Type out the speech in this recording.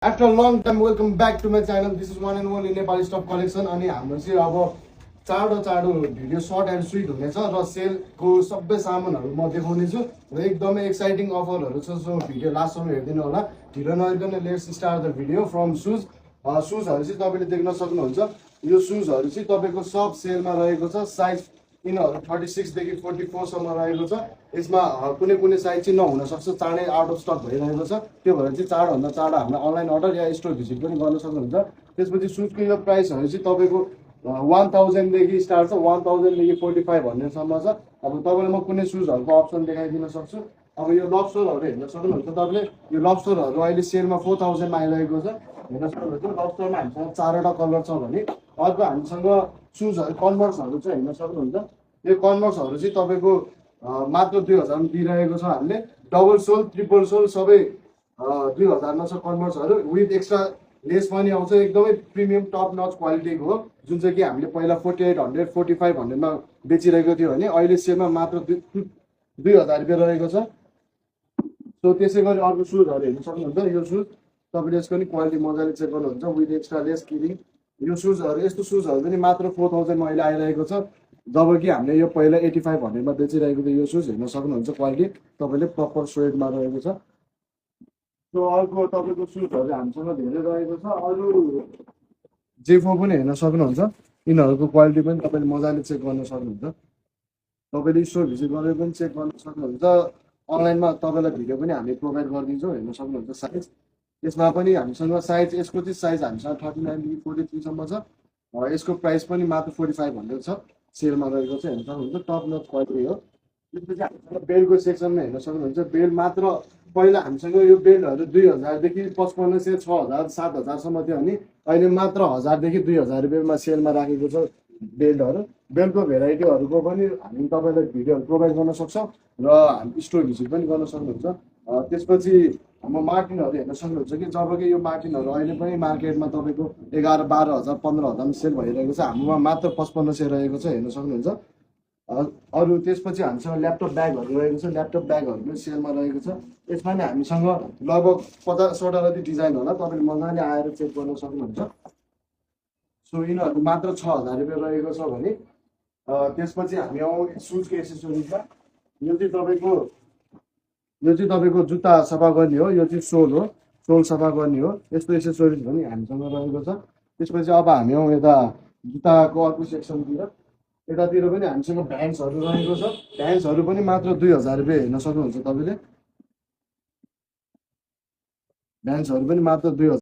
After a long time, welcome back to my channel. This is one and only Nepali Stuff Collection. अनि हाम्रो चाहिँ अब चाँडो video short and sweet हुनेछ र सेलको सबै सामानहरू म देखाउने छु र एकदमै एक्साइटिङ अफरहरू छ। सो भिडियो लास्टसम्म हेरिदिनु होला। ढिलो नगरिकन let's start the video from shoes. सुजहरू चाहिँ तपाईँले देख्न सक्नुहुन्छ। यो सुजहरू चाहिँ तपाईँको सब सेलमा रहेको छ। साइज यिनीहरू 36 देखि 44 सम्म रहेको छ। यसमा कुनै साइज चाहिँ नहुन सक्छ, चाँडै आउट अफ स्टक भइरहेको छ। त्यो भएर चाहिँ चाँडोभन्दा चाँडो हामीलाई अनलाइन अर्डर या स्टोर भिजिट पनि गर्न सक्नुहुन्छ। त्यसपछि सुजको यो प्राइसहरू चाहिँ तपाईँको 1000 देखि स्टार्ट छ, 1000 देखि 45 भन्नेसम्म छ। अब तपाईँलाई म कुनै सुजहरूको अप्सन देखाइदिन सक्छु। अब यो लब्स्टरहरू हेर्न सक्नुहुन्छ तपाईँले। यो लब्स्टरहरू अहिले सेलमा 4000 मा आइरहेको छ। हेर्न सक्नुहुन्छ लब्स्टरमा हामीसँग 4वटा कलर छ भने अर्को हामीसँग सुजहरू कन्भर्सहरू चाहिँ हेर्न सक्नुहुन्छ। यो कन्भर्सहरू चाहिँ तपाईँको मात्र 2000 मा दिइरहेको छ हामीले। डबल सोल ट्रिपल सोल सबै 2000 मा छ कन्भर्सहरू। विथ एक्स्ट्रा लेस पनि आउँछ। एकदमै प्रिमियम टप नच क्वालिटीको हो, जुन चाहिँ कि हामीले पहिला 4800 4500 मा बेचिरहेको थियो भने अहिले सेलमा मात्र 2000 रुपियाँ रहेको छ। सो त्यसै गरी अर्को सुजहरू हेर्न सक्नुहुन्छ। यो सुज तपाईँले यसको नि क्वालिटी मजाले चेक गर्नुहुन्छ। विथ एक्स्ट्रा लेस किलिङ यो सुजहरू, यस्तो सुजहरू पनि मात्र 4000 मा अहिले आइरहेको छ। जब कि हामीले यो पहिला 8500 मा बेचिरहेको थियो। यो सुज हेर्न सक्नुहुन्छ क्वालिटी तपाईँले प्रपर स्वेडमा रहेको छ। सो अर्को तपाईँको सुजहरू हामीसँग धेरै रहेको छ। अरू जेफो पनि हेर्न सक्नुहुन्छ। यिनीहरूको क्वालिटी पनि तपाईँले मजाले चेक गर्न सक्नुहुन्छ। तपाईँले स्टोर भिजिट गरेर पनि चेक गर्न सक्नुहुन्छ। अनलाइनमा तपाईँलाई भिडियो पनि हामीले प्रोभाइड गरिदिन्छौँ, हेर्न सक्नुहुन्छ साइज। यसमा पनि हामीसँग साइज, यसको चाहिँ साइज हामीसँग 39 देखि 43 सम्म छ। यसको प्राइस पनि मात्र 4500 छ। सेलमा रहेको छ, हेर्न सक्नुहुन्छ। टप नच क्वालिटी हो। त्यसपछि हामीसँग बेल्टको सेक्सनमा हेर्न सक्नुहुन्छ। बेल्ट मात्र पहिला हामीसँग यो बेल्टहरू 2000 देखि 5500 6000 7000 सम्म थियो भने अहिले मात्र 1000 देखि 2000 रुपियाँमा सेलमा राखेको छ बेल्टहरू। बेल्टको भेराइटीहरूको पनि हामी तपाईँलाई भिडियोहरू प्रोभाइड गर्न सक्छौँ र हामी स्टोर भिजिट पनि गर्न सक्नुहुन्छ। त्यसपछि हाम्रो मार्टिनहरू हेर्न सक्नुहुन्छ कि जब कि यो मार्टिनहरू अहिले पनि मार्केटमा तपाईँको 11 12000 15000 मा सेल भइरहेको छ। हाम्रोमा मात्र 5500 रहेको छ, हेर्न सक्नुहुन्छ। अरू त्यसपछि हामीसँग ल्यापटप ब्यागहरू रहेको छ। ल्यापटप ब्यागहरू पनि सेलमा रहेको छ। यसमा नि हामीसँग लगभग 50वटा जति डिजाइन होला, तपाईँले मजाले आएर चेक गर्न सक्नुहुन्छ। सो यिनीहरू मात्र 6000 रुपियाँ रहेको छ भने त्यसपछि हामी आउँ सुजको एसेसरिजमा। यो चाहिँ तपाईँको जुत्ता सफा गर्ने हो। यो चाहिँ सोल हो, सोल सफा गर्ने हो। यस्तो एसेसरिज पनि हामीसँग रहेको छ। त्यसपछि अब हामी आउँ यता जुत्ताको अर्को सेक्सनतिर। यतातिर पनि हामीसँग भ्यान्सहरू रहेको छ। भ्यान्सहरू पनि मात्र 2000 रुपियाँ हेर्न सक्नुहुन्छ तपाईँले। भ्यान्सहरू पनि मात्र 2000।